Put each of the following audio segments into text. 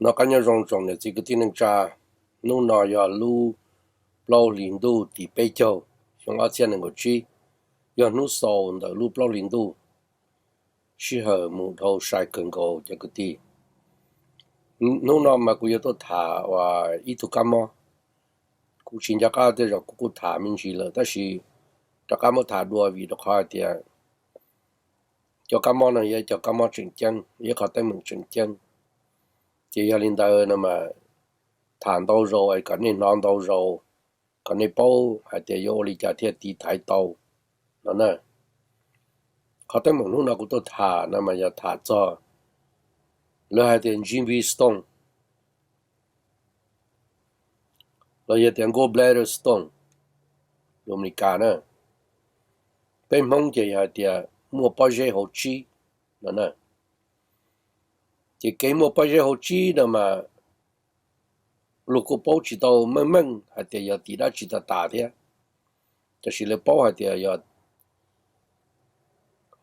Noj qab nyob zoo tsoom niam txiv kwv tij neej tsa, hnub no yog lub plaub hlis ntuj tim peb caug, xyoo ob txhiab nees nkaum tsib, yog hnub xaus ntawm lub plaub hlis ntuj, sij hawm mus dhau sai kawg nkaus cov kwv tij. Hnub no mas kuv yuav tuaj tham ua ib tug kab mob. Kuv tsis nco qab tej zaum kuv kuj tham me ntsis lawm tab sis rov qab muab tham dua vim rau qhov hais tias cov kab mob no yog cov kab mob tseem ceeb, yog qhov teeb meem tseem ceeb. Ces yog li ntawd no mas tham ntau zaus es kom nej hnov ntau zaus, kom nej paub hais tias yuav ua li cas thiaj tiv thaiv tau no na. Qhov teeb meem hnub no kuv tuaj tham no mas yog tham txog lawv hais tias G B stone los yog tias gallbladder stone lus Amelikas na. Peb Hmoob ces yog hais tias muaj pob zeb hauv tsib no na. Ces kev muaj pob zeb hauv tsib no mas luag kuj paub tsis tau meej meej hais tias yog tim dab tsi tas tas thiab, tab sis lawv paub hais tias yog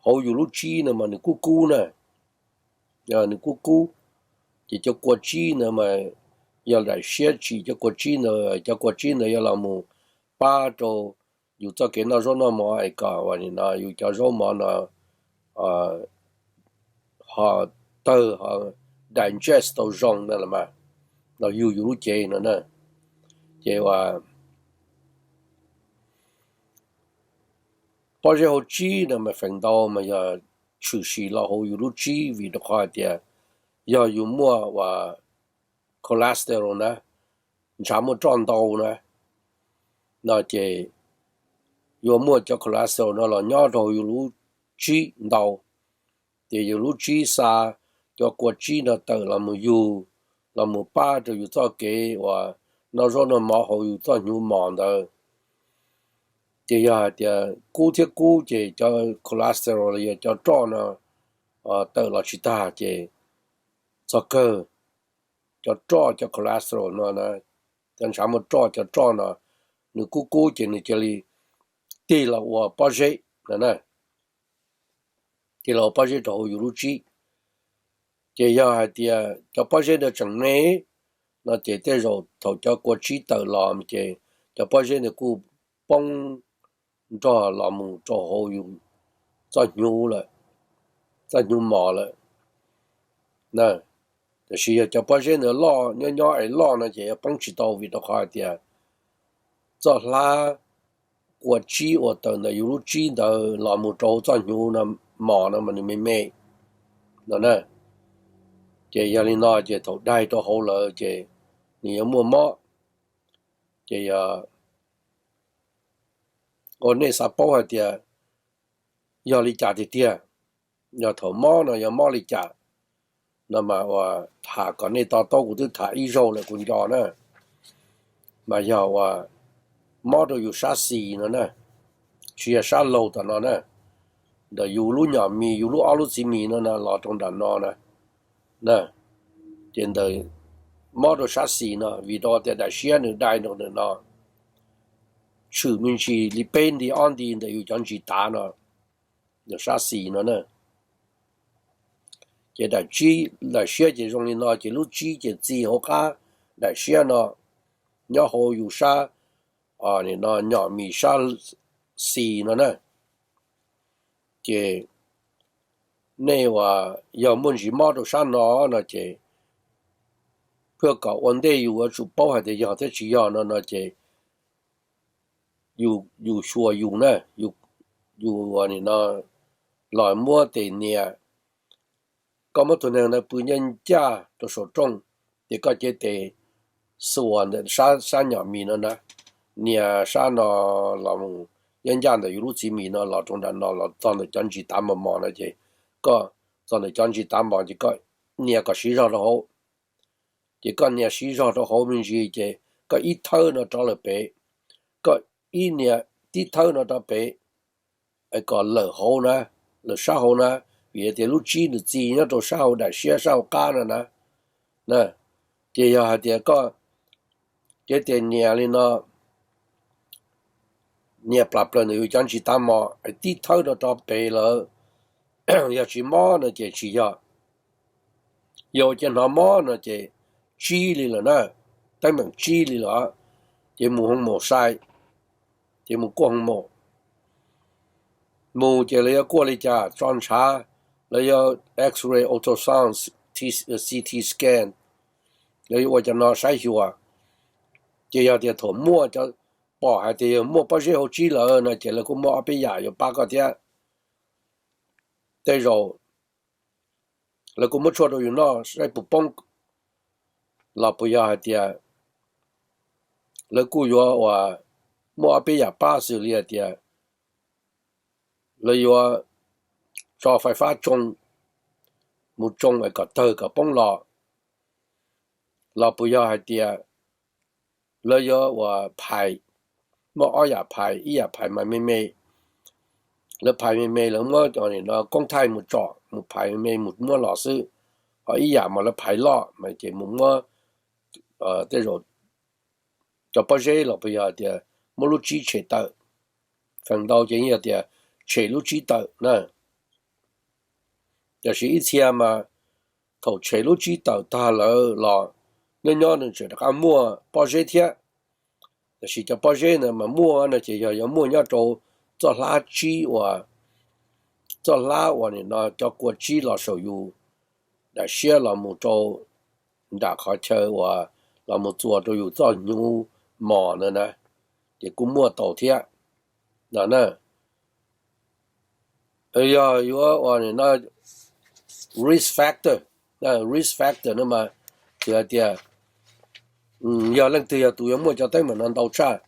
hauv yus lub tsib no mas nws kub kub na, nws kub kub. Ces cov kua tsib ntawd mas yog daim siab tsim cov kua tsib ntawd, cov kua tsib ntawd yog los mus pab rau yus txoj kev noj zaub noj mov es kom ua li no yus cov zaub mov no ho tawg ho digest tau zoo na los mas los yug yus lub cev no na. Ces ua pob zeb hauv tsib no mas feem ntau mas yog tshwm sim los hauv yus lub tsib vim rau qhov hais tias yog yus muaj ua cholesterol na, ntshav muaj roj ntau na, no ces yuav muaj cov cholesterol no los nyob rau hauv yus lub tsib ntau. Ces yus lub tsib xa cov kua tsib no tawm los mus yug, los mus pab rau yus txoj kev uas noj zaub noj mov hauv yus txoj hnyuv mos ntawd. Ces yog hais tias kub thiab kub ces cov cholesterol los yog cov roj no tawm los tsis tag ces txog kawg cov roj, cov cholesterol no, cov ntshav muaj roj, cov roj no nws kub kub ces nws cia li tig los ua pob zeb no na, tig los ua pob zeb rau hauv yus lub tsib. Ces yog hais tias cov pob zeb ntawd tseem me no ces tej zaum thaum cov kua tsib tawm los ces cov pob zeb ntawd kuj poob nrog los mus rau hauv yus txoj hnyuv lawm, txoj hnyuv mos lawm. Tab sis yog cov pob zeb ntawd loj, nyob nyob es loj no ces yuav poob tsis tau vim rau qhov hais tias txoj hlab kua tsib uas tawm ntawm yus lub tsib ntawd los mus rau hauv txoj hnyuv no mos no mas nws me me no na. Ces yog li no ces thaum daig rau hauv lawm ces nws yuav muaj mob. Ces yog ua nej xav paub hais tias yog li cas tiag tiag, yog thaum mob no yog mob li cas no mas ua tham kom nej to taub, kuv twb tham ib zaug lawm kuv nco na. Mas yog ua mob rau yus sab xis no na, tsis yog sab laug tom no na, ntawm yus lub nyom mis, yus lub ob lub txiv mis no na los rau nram no na. Ces ntawm mob rau sab xis no vim rau tias daim siab nws dai rau ntawm no, tshwm me ntsis li peb nti ob nti ntawm yus cov ntsis tav no, sab xis no na. Ces daim tsib, daim siab ces zoo li no ces lub tsib ces txi hauv qab daim siab no, nyob hauv yus sab no nyom mis sab xis no na. Ces nej uas yog muaj ntsis mob rau sab no no ces pab kom ua ntej yus yuav tsum paub hais tias yog thiab tsis yog no no ces yus xyuas yus na, yus ua no los muab tes nias. Koj muab tus neeg ntawd pw ncaj ncaj rau saum rooj, ces koj cev tes xuas ntawm sab nyom mis no na, nias sab no los mus ncaj ncaj ntawm yus lub txiv mis no los rau nram no los txog ntawm cov ntsis tav mos mos no ces koj, txog ntawm cov ntsis tav mos ces koj nias kom siv zog rau hauv. Ces koj nias siv zog rau hauv me ntsis ces koj ib thawb no rov lawm pem, koj ib nias tib thawb no rov pem, kom lawm hauv na, lawm sab hauv na, vim tias lub tsib nws txi nyob rau sab hauv daim siab sab hauv qab no na. Ces yog hais tias koj cev tes nias li no, nias plas plaws ntawm yus cov ntsis tav mos tib thawb no rov pem lawm, yog tsis mob no ces tsis yog. Yog ua cas hnov mob no ces tsib li lawm na, teeb meem tsib li lawm, ces mus hoo maum sai, ces mus kuaj hoo maum. Mus ces lawv yuav kuaj li cas tso ntshav, lawv yuav X-ray, ultrasound, CT scan, lawv yuav ua cov no saib xyuas. Ces yog tias thaum muaj cov, pom hais tias yog muaj pob zeb hauv tsib lawm no ces lawv kuj muaj ob peb yam yuav pab koj thiab. Tej zaum lawv kuj muab tshuaj rau yus noj saib puas poob, los puas yog hais tias lawv kuj yuav uas muaj ob peb yam pab xws li hais tias lawv yuav tso fais fab tsoo, mus tsoo es kom tawg kom poob los, los puas yog hais tias lawv yuav uas phais, muaj ob yam phais, ib yam phais mas me me, lawv phais me me lawv muab koob thaij mus tsom mus phais me me mus muab los xwb, ho ib yam mas lawv phais loj mas ces mus muab tej zaum cov pob zeb los puas yog tias muab lub tsib tshem tawm. Feem ntau ces yog tias tshem lub tsib tawm na. Tiam sis ib txhia mas thaum tshem lub tsib tawm tag lawm los nyob nyob nws tseem rov qab muaj pob zeb thiab. Tiam sis cov pob zeb ntawd mas muaj no ces yog yuav muaj nyob rau txoj hlab tsib uas, txoj hlab uas nim no cov kua tsib los saum yus daim siab los mus rau nram qhov chaw uas los mus txuas rau yus txoj hnyuv mos ntawd na, ces kuj muaj tau thiab no na. Yog yuav uas nim no risk factor, risk factor no mas tsis hais tias yog leej twg yog tus yuav muaj cov teeb meem no ntau tshaj,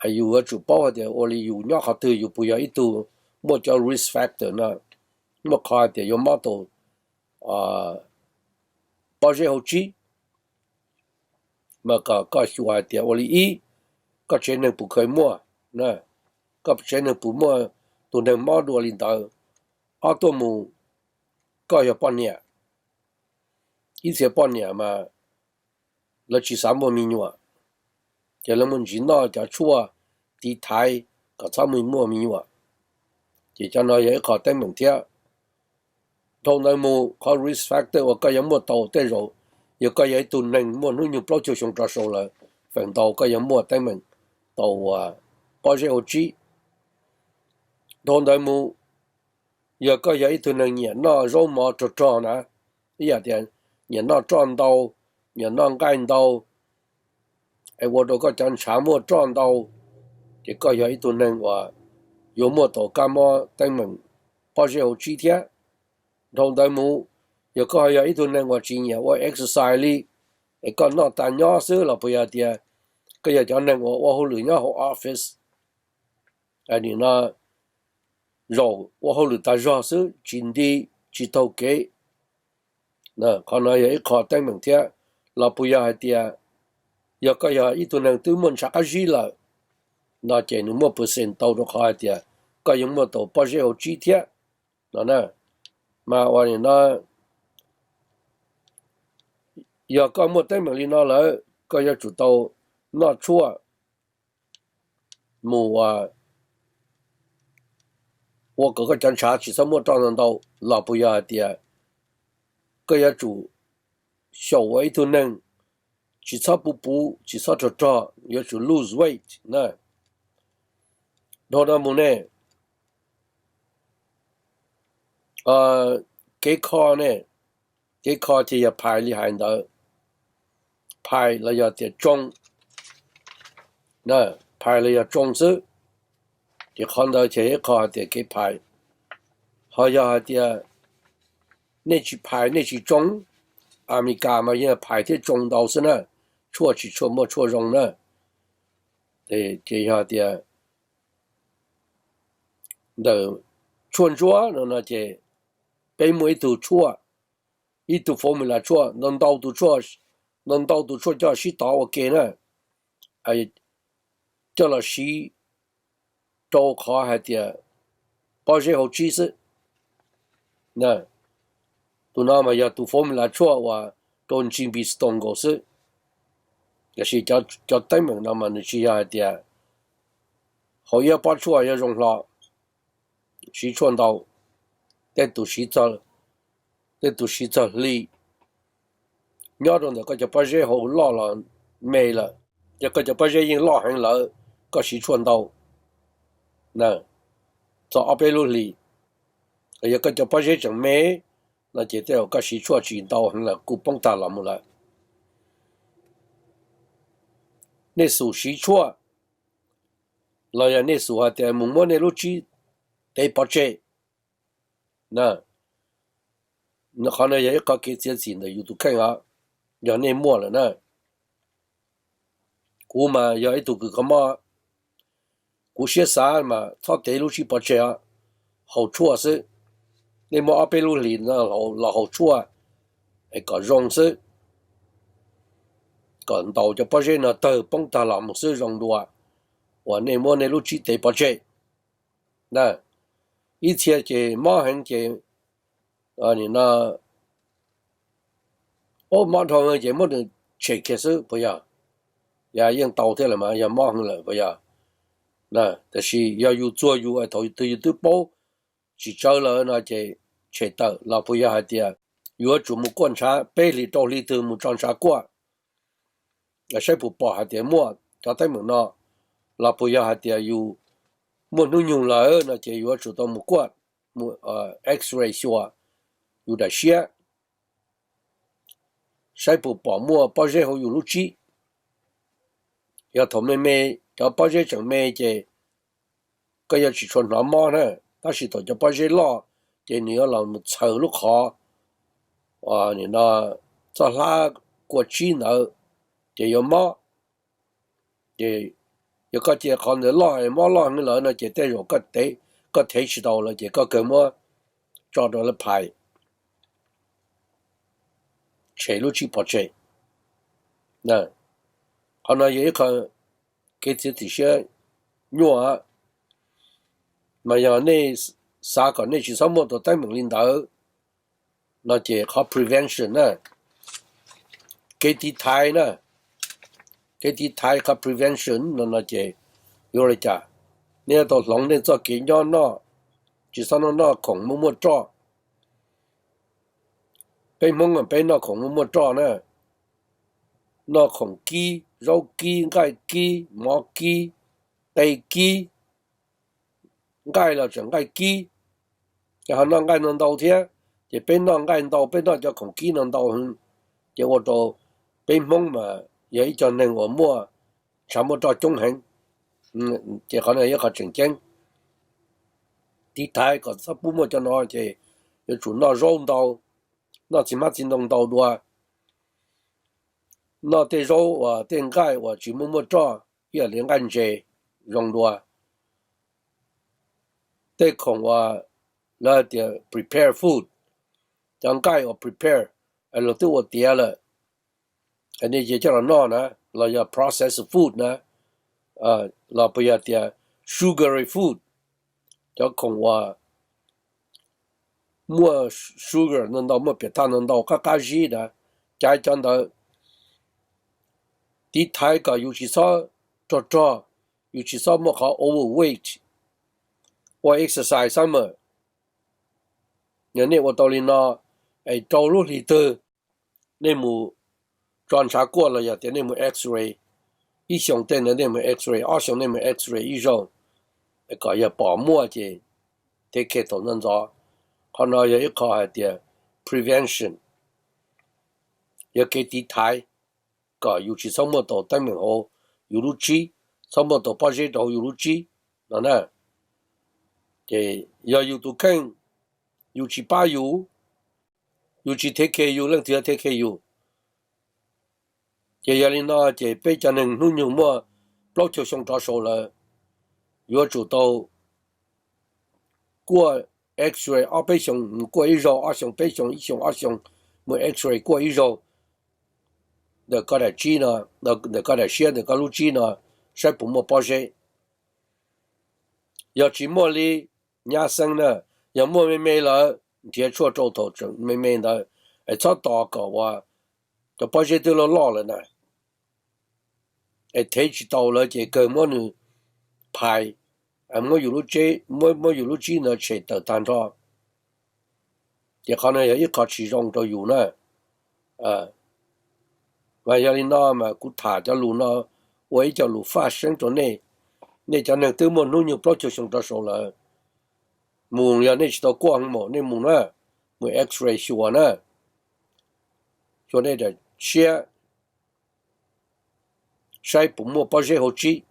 yus yuav tsum paub hais tias ua li yus nyob qhov twg yus puas yog ib tug muaj cov risk factor no, muaj qhov hais tias yuav mob tau pob zeb hauv tsib. Mas kom koj xyuas hais tias ua li ib, koj tsev neeg puas kheev muaj, koj tsev neeg puas muaj tus neeg mob dua li ntawd. Ob tuaj mus, koj yog poj niam, ib txhia poj niam mas lawv tsis xav muaj me nyuam, ces lawv muaj ntsis noj cov tshuaj tiv thaiv kom txhob mus muaj me nyuam, ces cov no yog ib qho teeb meem thiab. Dhau ntawd mus qhov risk factor uas koj yuav muaj tau tej zaum yog koj yog ib tug neeg muaj hnub nyoog plaub caug xyoo rov saud lawm, feem ntau koj yuav muaj teeb meem tau uas pob zeb hauv tsib. Dhau ntawd mus, yog koj yog ib tug neeg nyiam noj zaub mov rog rog na, ib yam tias nyiam noj roj ntau, nyiam noj nqaij ntau, es ua rau koj cov ntshav muaj roj ntau, ces koj yog ib tug neeg uas yuav muaj tau kab mob teeb meem pob zeb hauv tsib thiab. Dhau ntawd mus, yog koj yog ib tug neeg uas tsis nyiam ua exercise li, es koj noj tas nyob xwb los puas yog tias koj yog cov neeg uas ua hauj lwm nyob hauv office, nim no zaum ua hauj lwm tas zog xwb tsis nti, tsis taug kev, qhov no yog ib qho teeb meem thiab. Los puas yog hais tias yog koj yog ib tug neeg twb muaj ntshav qab zib lawm no ces nws muaj percent tau rau qhov hais tias koj yuav muaj tau pob zeb hauv tsib thiab no na. Mas uas nim no yog koj muaj teeb meem li no lawm koj yuav tsum tau noj tshuaj mus ua kom koj cov ntshav tsis txhob muaj roj ntau ntau. Los puas yog hais tias koj yuav tsum xyaum ua ib tug neeg tsis txhob puv puv tsis txhob rog rog, yuav tsum lose weight na. Dhau no mus ne, kev kho ne, kev kho ces yog phais li hais ntawd, phais los yog tias tsoo, phais los yog tsoo xwb, ces qhov ntawd ces ib qho hais tias kev phais. Ho yog hais tias nej tsis phais nej tsis tsoo, Amelikas mas yeej phais thiab tsoo ntau xwb na, tshuaj tsis tshua muaj tshuaj zoo na. Ces yog tias ntawm tshuaj ntsuab no no ces peb muaj ib tug tshuaj, ib tug formula tshuaj, ntau ntau tus tshuaj, ntau ntau tus tshuaj coj sib tov ua ke na, coj los siv rau qhov hais tias pob zeb hauv tsib xwb. Tus no mas yog tus formula tshuaj uas rau ntsig npis toos nkaus xwb. Tiam sis cov teeb meem no mas nws tsis yog hais tias hauv ib pob tshuaj yuav zoo hlo, siv tshuaj ntau, tej tus siv txog, tej tus siv txog hli, nyob rau ntawm koj cov pob zeb hauv loj los me lawm. Yog koj cov pob zeb yeej loj heev lawm, koj siv tshuaj ntau txog ob peb lub hlis. Yog koj cov pob zeb tseem me no ces tej zaum koj siv tshuaj tsis ntau heev lawm kuj poob tag los mus lawm. Nej xub siv tshuaj los yog nej xub hais tias mus muab nej lub tsib tev pov tseg na. Qhov no yog ib qho kev txiav txim ntawm yus tus kheej os, yog nej muaj lawm na. Kuv mas yog ib tug kws kho mob, kuv siab xav mas txhob tev lub tsib pov tseg os, haus tshuaj xwb. Nej muab ob peb lub hlis no los haus tshuaj es kom zoo xwb, kom ntaus cov pob zeb no tawg poob tag los mus xwb zoo dua uas nej muab nej lub tsib tev pov tseg. Ib txhia ces mob heev ces, no, mob dhau ces muab nws tshem kiag xwb puas yog? Yeej tau thiab lawm mas yog mob heev lawm puas yog? Tab sis yog yus txuag yus thaum twg yus twb paub tsis tsawv lawm no ces tshem tawm los puas yog hais tias yuav tsum mus kuaj ntshav peb hlis rau hli twg mus tso ntshav kuaj saib puas pom hais tias muaj cov teeb meem no, los puas yog hais tias yus muaj hnub nyoog lawm no ces yuav tsum tau mus kuaj, mus X-ray xyuas yus daim siab saib puas pom muaj pob zeb hauv yus lub tsib. Yog thaum me me, cov pob zeb tseem me ces koj yuav tsis tshua hnov mob na, tab sis thaum cov pob zeb loj ces nws yuav los mus txhaws lub qhov, no, txoj hlab kua tsib ntawd ces yuav mob. Ces yog koj cia qhov ntawd loj mob loj heev lawm no ces tej zaum koj thev tsis tau lawm ces koj kawg muab tso rau lawv phais tshem lub tsib pov tseg. Qhov no yog ib qho kev txiav txim siab nyuaj, mas yog nej xav kom nej tsis txhob muaj tus teeb meem li ntawd no ces qhov prevention na, kev tiv thaiv na, kev tiv thaiv qhov prevention no no ces yuav li cas? Nej yuav tau hloov nej txoj kev nyob noj, tsis txhob noj noj khoom muaj muaj roj. Peb Hmoob peb noj khoom muaj muaj roj na, noj khoom kib, zaub kib, nqaij kib, mov kib, qe kib, nqaij los tseem nqaij kib. Ces ho noj nqaij no ntau thiab, ces peb noj nqaij ntau, peb noj cov khoom kib no ntau, ces ua rau peb Hmoob mas yog ib co neeg uas muaj ntshav muaj roj coob heev. Ces qhov no yog qhov tseem ceeb, tiv thaiv kom txhob pub muaj cov no ces yuav tsum noj zaub ntau, noj txiv hmab txiv ntoo ntau dua, noj tej zaub uas tej nqaij uas tsis muaj muaj roj, ib yam li nqaij ntses zoo dua. Tej khoom uas lawv hais tias prepare food, cov nqaij uas prepare, luag twb ua tiav lawm, nej coj los noj na, los yog processed food na, los puas yog tias sugary food, cov khoom uas muaj sugar ntau ntau, muaj piam thaj ntau ntau qab qab zib na, caiv cov ntawd. Tiv thaiv kom yus tsis txhob rog rog, yus tsis txhob muaj qhov overweight. Ua exercise xwb mas, yog nej ua tau li no, es rau lub hlis twg nej mus tso ntshav kuaj los yog tias nej mus X-ray, ib xyoo tej ntawd nej mus X-ray, ob xyoo nej mus X-ray ib zaug, kom yog pom muaj ces take care thaum ntxov ntxov. Qhov no yog ib qho hais tias prevention, yog kev tiv thaiv kom yus tsis txhob muaj tau teeb meem hauv yus lub tsib, txhob muaj tau pob zeb rau hauv yus lub tsib no na. Ces yog yus tus kheej, yus tsis pab yus, yus tsis take care yus, leej twg yuav take care yus? Ces yog li no ces peb cov neeg hnub nyoog muaj plaub caug xyoo rov saud lawm, yuav tsum tau kuaj X-ray ob peb xyoo, kuaj ib zaug, ob xyoo peb xyoo, ib xyoo ob xyoo, mus X-ray kuaj ib zaug ntawm koj daim tsib no, ntawm koj daim siab, ntawm koj lub tsib no, saib puas muaj pob zeb. Yog tsis muaj li, nyab xeeb na, yog muaj me me lawm, nrhiav tshuaj rau thaum tseem me me ntawd, es txhob tos kom uas cov pob zeb twb loj loj lawm na, es thev tsis tau lawm ces kawg muab nws phais, muab yus lub tsib ntawd tshem tawm tag nrho. Ces qhov no yog ib qho tsis zoo rau yus na. Mas yog li no mas kuv tham cov lus no ua ib co lus faj seeb rau nej. Nej cov neeg twb muaj hnub nyoog plaub caug xyoo rov saud lawm, mus yog nej tsis tau kuaj hoo maum nej mus na, mus X-ray xyuas na, xyuas nej daim siab saib puas muaj pob zeb hauv tsib.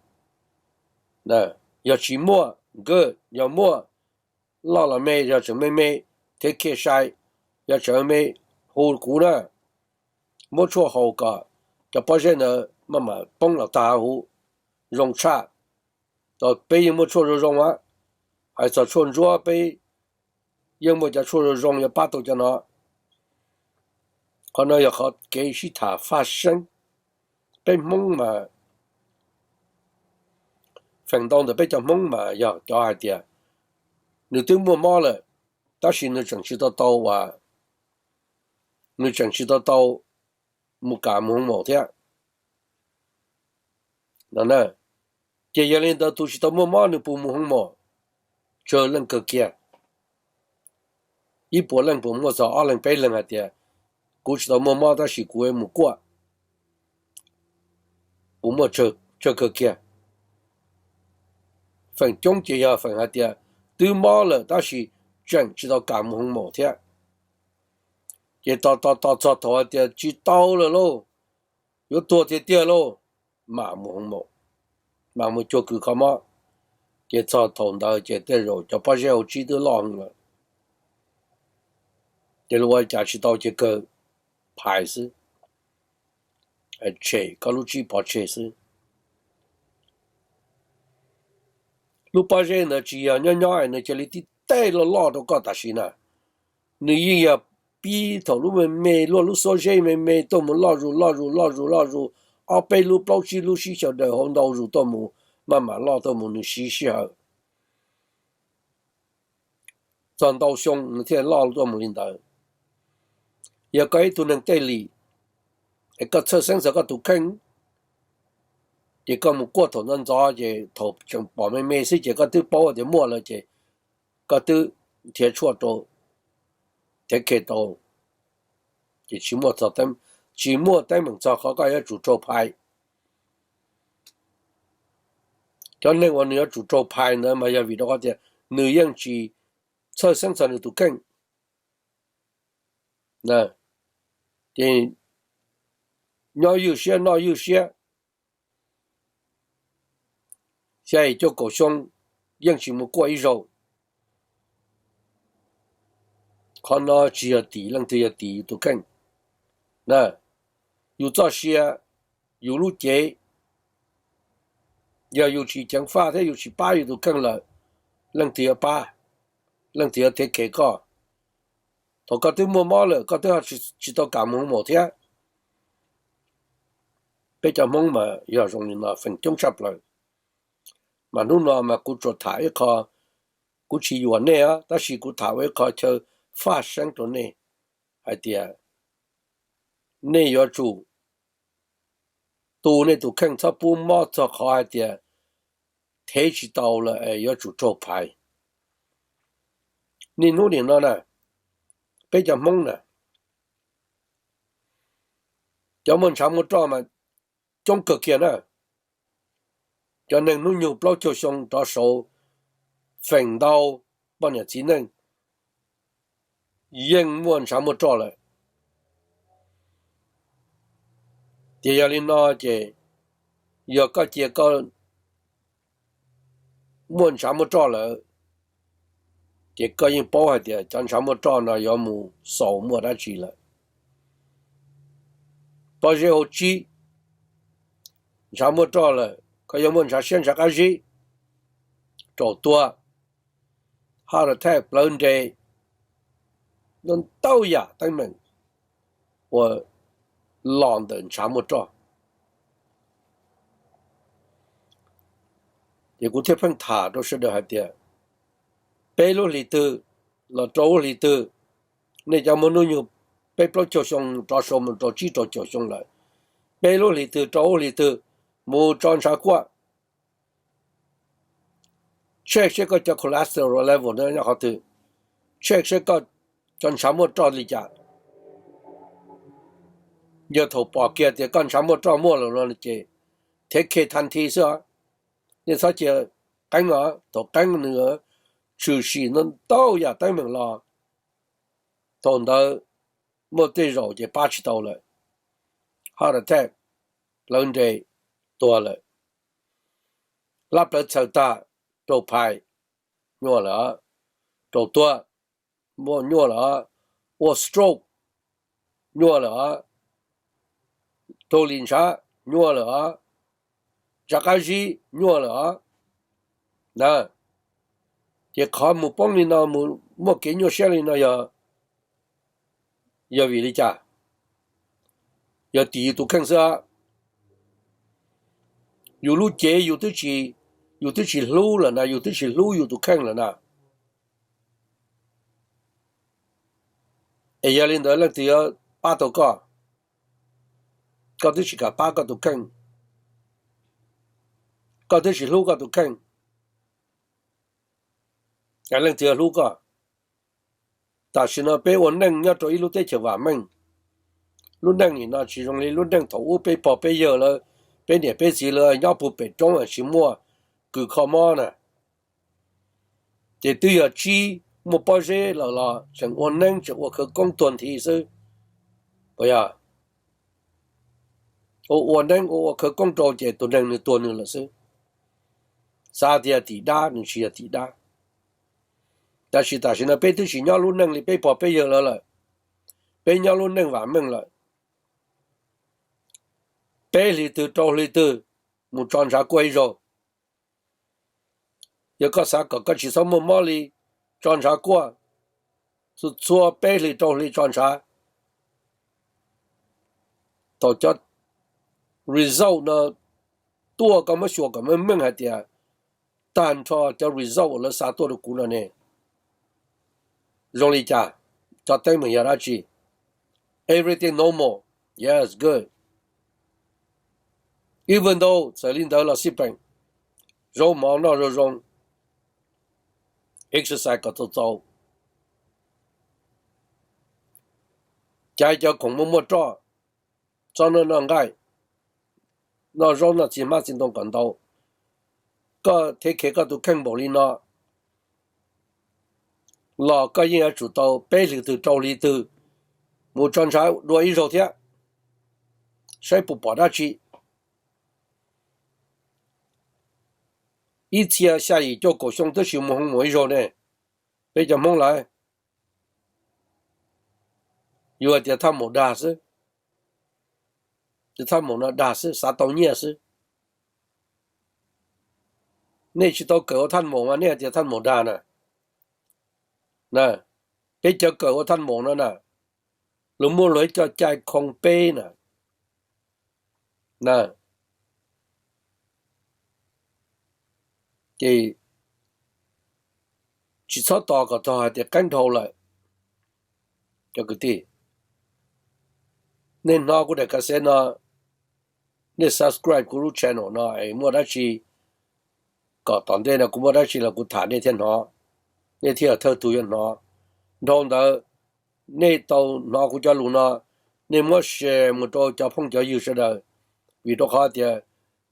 Yog tsis muaj, good. Yog muaj, loj los me, yog tseem me me, thiab khiaj sai, yog tseem me, hu kuv na. Muab tshuaj haus kom cov pob zeb ntawd maj mam poob los tag huv, zoo tshaj. Peb yeej muaj tshuaj zoo zoo a, hais txog tshuaj ntsuab peb yeej muaj cov tshuaj zoo zoo yuav pab tau cov no. Qhov no yog qhov kev sib tham faj seeb. Peb Hmoob mas feem ntau ntawm peb cov Hmoob mas yog cov hais tias nws twb muaj mob lawm, tab sis nws tseem tsis tau tau, nws tseem tsis tau tau mus kam mus hoo maum thiab. Ces yog li ntawd tus tsis tau muaj mob nws puas mus hoo maum? Tsawg leej kawg kiag, ib puas leej puas muaj txog ob leeg peb leeg hais tias kuv tsis tau muaj mob tab sis kuv mus kuaj, puas muaj? Tsawg kawg kiag. Feem coob ces yog feem hais tias twb mob lawm tab sis tseem tsis tau kam mus hoo maum thiab. Ces tos tos tos txog thaum hais tias tsis tau lawm lauj, yuav tuag tiag tiag lauj, mam mus hoo maum, mam mus cuag kws kho mob. Ces txog thaum ntawd ces tej zaum cov pob zeb hauv tsib twb loj heev lawm. Ces luag ua cas tsis tau ces kawg phais xwb, tshem koj lub tsib pov tseg xwb. Lub pob zeb ntawd tsis yog nyob nyob nws cia li tib teg loj loj rau koj tam sim na. Nws yeej yog pib thaum lub me me, luaj lub xuab zeb me me tuaj mus loj zus loj zus loj zus loj zus, ob peb lub plaub tsib lub sib xyaw daws hauv ntau zus tuaj mus, maj mam loj tuaj mus nws siv sij hawm txog ntau xyoo nws thiaj loj tuaj mus li ntawd. Yog koj ib tug neeg tej lim, es koj txhawj xeeb txog koj tus kheej, ces koj mus kuaj thaum ntxov ntxov ces thaum tseem pom me me xwb ces koj twb paub tias muaj lawm ces koj twb nrhiav tshuaj rau, nrhiav khe rau, ces tsis muaj txog, tsis muaj teeb meem txog qhov koj yuav tsum raug phais. Cov neeg uas nws yuav tsum raug phais ntawd mas yog vim rau qhov tias nws yeej tsis txhawj xeeb txog nws tus kheej. Ces nyob ywj siab noj ywj siab, xya yim cuaj kaum xyoo yeej tsis mus kuaj ib zaug. Qhov no tsis yog tim leej twg, yog tim yus tus kheej. Yus txoj sia, yus lub cev, yog yus tsis ceev faj thiab yus tsis pab yus tus kheej lawm, leej twg yuav pab? Leej twg yuav thev khev koj? Thaum koj twb muaj mob lawm koj twb tsis tau kam mus hoo maum thiab. Peb cov Hmoob mas yog zoo li no feem coob tshaj plaws. Mas hnub no mas kuv tsuas tham ib qho, kuv tsis yuam nej tab sis kuv tham ua ib qho chaw faj seeb rau nej hais tias nej yuav tsum tu nej tus kheej txhob pub mob txog qhov hais tias thev tsis tau lawm es yuav tsum raug phais. Niaj hnub nim no na, peb cov Hmoob na, cov muaj ntshav muaj roj mas coob kawg kiag na. Cov neeg hnub nyoog plaub caug xyoo rov saud feem ntau poj niam txiv neej yeej muaj ntshav muaj roj lawm. Ces yog li no ces yog koj cia koj muaj ntshav muaj roj lawm, ces koj yeej paub hais tias cov ntshav muaj roj no yuav mus xaus muaj dab tsi lawm. Pob zeb hauv tsib, ntshav muaj roj lawm, koj yuav muaj ntshav siab ntshav qab zib, raum tuag, heart attack, plawv nres, ntau yam teeb meem uas los ntawm ntshav muaj roj. Ces kuv thiaj pheej tham rau sawv daws hais tias peb lub hlis twg los rau lub hlis twg, nej cov muaj hnub nyoog peb plaub caug xyoo rov saud mus rau tsib rau caum xyoo lawm, peb lub hlis twg rau lub hlis twg, mus tso ntshav kuaj, check seb koj cov cholesterol level nyob qhov twg, check seb koj cov ntshav muaj roj li cas. Yog thaum pom kiag tias koj ntshav muaj roj muaj lawm no ces thev khe than thi xwb os. Nej txhob cia qeeb os, thaum qeeb nws tshwm sim ntau ntau yam teeb meem los, thaum ntawd muaj tej zaum ces pab tsis tau lawm. Heart attack, plawv nres, tuag lawm. Lab plawv txhaws tag, raug phais, nyuaj lawm os. Raug tuag, muaj nyuaj lawm os. Ua stroke, nyuaj lawm os. Raug lim ntshav, nyuaj lawm os. Ntshav qab zib, nyuaj lawm os. Na, ces qhov mus poob li no, mus muaj kev nyuaj siab li no yog, yog vim li cas? Yog tim yus tus kheej xwb. Yus lub cev yus twb tsis, yus twb tsis hlub lawm na, yus twb tsis hlub yus tus kheej lawm na. Es yog li ntawd leej twg yuav pab tau koj? Koj twb tsis kam pab koj tus kheej, koj twb tsis hlub koj tus kheej, leej twg yuav hlub koj? Tam sim no peb ua neej nyob rau ib lub teb chaws vam meej. Lub neej nim no tsis zoo li lub neej thaum ub peb pog peb yawg lawv, peb niam peb txiv lawv nyob puag pem roob tsis muaj kws kho mob na. Ces twb yog tsib muaj pob zeb lawm los tseem ua neeb tseem ua khawv koob tuag nthi xwb. Puas yog? Ua ua neeb ua ua khawv koob rau ces tus neeg nws tuag nws lawm xwb. Xav tias tim dab, nws tsis yog tim dab. Tab sis tam sim no peb twb tsis nyob lub neej li peb pog peb yawg lawv lawm. Peb nyob lub neej vam meej lawm. Peb hlis twg rau hlis twg mus tso ntshav kuaj ib zaug. Yog koj xav kom koj tsis txhob muaj mob li, tso ntshav kuaj txhua txhua peb hlis rau hli tso ntshav. Thaum cov result no tuaj koj muab xyuas kom meej meej hais tias tag nrho cov result uas lawv xa tuaj rau kuv no ne, zoo li cas? Cov teeb meem yog dab tsi? Everything normal. Yes, good. Even though txawm li ntawd los xij peem, zaub mov noj zoo zoo, exercise kom txaus txaus, caiv cov khoom muaj muaj roj, txhob noj noj nqaij, noj zaub noj txiv hmab txiv ntoo kom ntau. Koj thev khe koj tus kheej npaum li no los koj yeej yuav tsum tau peb hlis twg rau hli twg mus tso ntshav dua ib zaug thiab, saib puas pom dab tsi. Ib txhia xya yim cuaj kaum xyoo twb tsis mus hoo maum ib zaug ne. Peb cov Hmoob lawm, yus hais tias thaj maum dag xwb, thaj maum no dag xwb, xav tau nyiaj xwb. Nej tsis tau kawm ua thaj maum mas nej hais tias thaj maum dag na. Peb cov kawm ua thaj maum no na, luag muaj luag ib co cai khoo peb na. Ces tsis txhob tos kom tog hais tias qeeb dhau lawm. Cov kwv tij, nej hnov kuv daim ka xev no, nej subscribe kuv lub channel no es muaj dab tsi, kom tom ntej no kuv muaj dab tsi los kuv tham nej thiaj hnov, nej thiaj thawj tug yuav hnov. Dhau ntawd, nej tau hnov kuv cov lus no, nej muab share mus rau cov phooj cov ywg sawv daws, vim rau qhov tias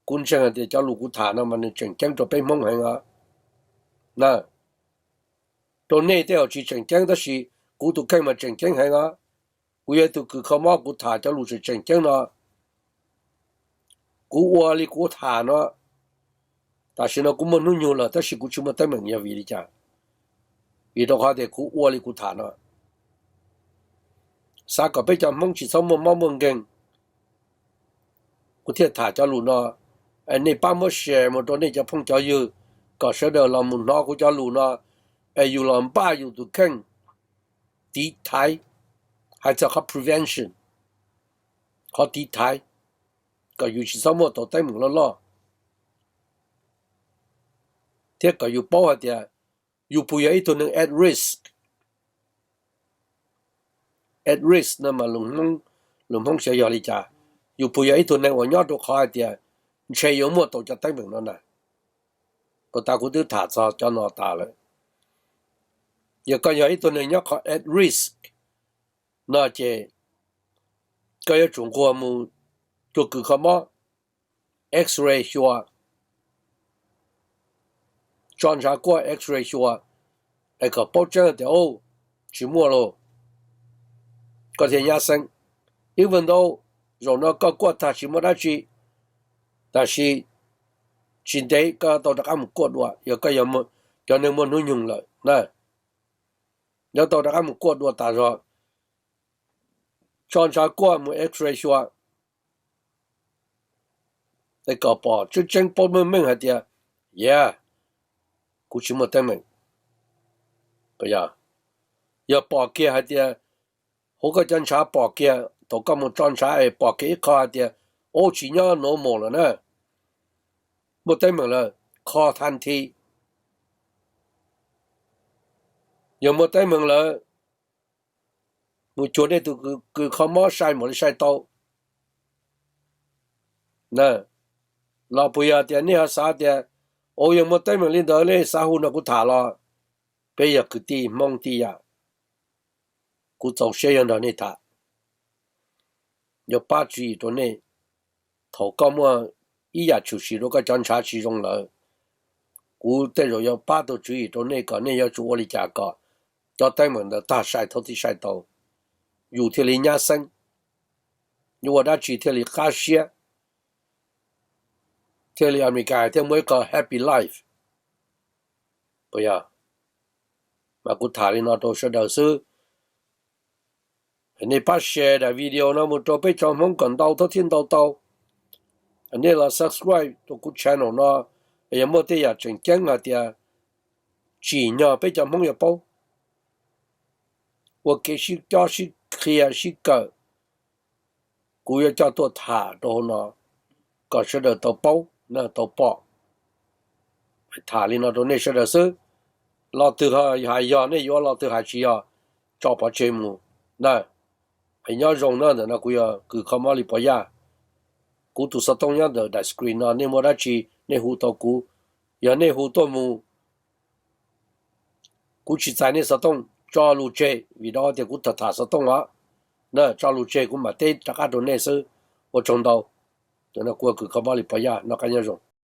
kuv ntseeg hais tias cov lus kuv tham no mas nws tseem ceeb rau peb Hmoob heev os. Na, rau nej tej zaum tsis tseem ceeb tab sis kuv tus kheej mas tseem ceeb heev os. Kuv yog ib tug kws kho mob kuv tham cov lus tseem tseem ceeb no, kuv ua li kuv tham no. Tam sim no kuv muaj hnub nyoog lawm tab sis kuv tsis muaj teeb meem yog vim li cas? Vim rau qhov tias kuv ua li kuv tham no. Xav kom peb cov Hmoob tsis txhob muaj mob muaj nkeeg, kuv thiaj tham cov lus no. Nej pab muab share mus rau nej cov phooj cov ywg kom sawv daws los mus hnov kuv cov lus no, es yus los npaj yus tus kheej, tiv thaiv, hais txog qhov prevention, qhov tiv thaiv, kom yus tsis txhob muaj tau teeb meem loj loj, thiab kom yus paub hais tias yus puas yog ib tug neeg at risk. At risk no mas lus Hmoob xav yog li cas? Yus puas yog ib tug neeg uas nyob rau qhov hais tias ntshe yuav muaj tau cov teeb meem no na? Puag ta kuv twb tham txog cov no tas lawm. Yog koj yog ib tug neeg nyob qhov at risk no ces Koj yuav tsum nquag mus cuag kws kho mob, X-ray xyuas, tso ntshav kuaj X-ray xyuas, es kom paub tseeb tias, o, tsis muaj los koj thiaj nyab xeeb. Even though zaum no koj kuaj tag tsis muaj dab tsi, tab sis tsis ntev koj tau rov qab mus kuaj dua, yog koj yog cov neeg muaj hnub nyoog lawm na, yuav tau rov qab mus kuaj dua tas zog. Tso ntshav kuaj mus X-ray xyuas, es kom pom tseeb tseeb paub meej meej hais tias, yeah, kuv tsis muaj teeb meem. Yog pom kiag hais tias, hauv koj cov ntshav pom kiag thaum koj mus tso ntshav es pom kiag ib qho hais tias, o, tsis nyob normal lawm na, muaj teeb meem lawm, kho thaj thi. Yog muaj teeb meem lawm, mus cuag nej tus kws kho mob sai mam li sai tau. Los puas yog tias nej ho xav tias, o, yog muaj teeb meem li ntawd nej xav hu nrog kuv tham los, peb yog kwv tij Hmoob tib yam, kuv txaus siab yog nrog nej tham, yuav pab tswv yim rau nej. Thaum koj muaj ib yam tshwm sim rau koj cov ntshav tsis zoo lawm, kuv tej zaum yuav pab tau tswv yim rau nej kom nej yuav tsum ua li cas kom cov teeb meem ntawd tag sai thaum tib sai tau, yus thiaj li nyab xeeb, yuav ua dab tsi thiaj li qab siab, thiaj li Amelikas thiaj muaj ib qho happy life. Puas yog? Mas kuv tham li no rau sawv daws xwb. Nej pab share daim video no mus rau peb tsoom Hmoob kom ntau thiab thiaj ntau tau. Nej los subscribe rau kuv channel no, yog muaj tej yam tseem ceeb hais tias tsim nyog peb cov Hmoob yuav paub, ua kev sib cob sib qhia sib kawm, kuv yuav coj tuaj tham rau hauv no kom sawv daws tau paub, tau pom. Tham li no rau nej sawv daws xwb. Lo twg hais yog nej yuav, lo twg hais tsis yog tso pov tseg mus na. Nyob zoo na, ntawm no kuv yog kws kho mob Lis Pov Yaj. Kuv tus xov tooj nyob ntawm daim screen no, nej muaj dab tsi nej hu tau kuv. Yog nej hu tuaj mus, kuv tsis txais nej xov tooj, tso lus tseg, vim rau tias kuv tham tham xov tooj os. Na, tso lus tseg kuv mam teb rov qab rau nej xwb. Ua tsaug ntau. Ntawm no kuv yog kws kho mob Lis Pov Yaj, noj qab nyob zoo.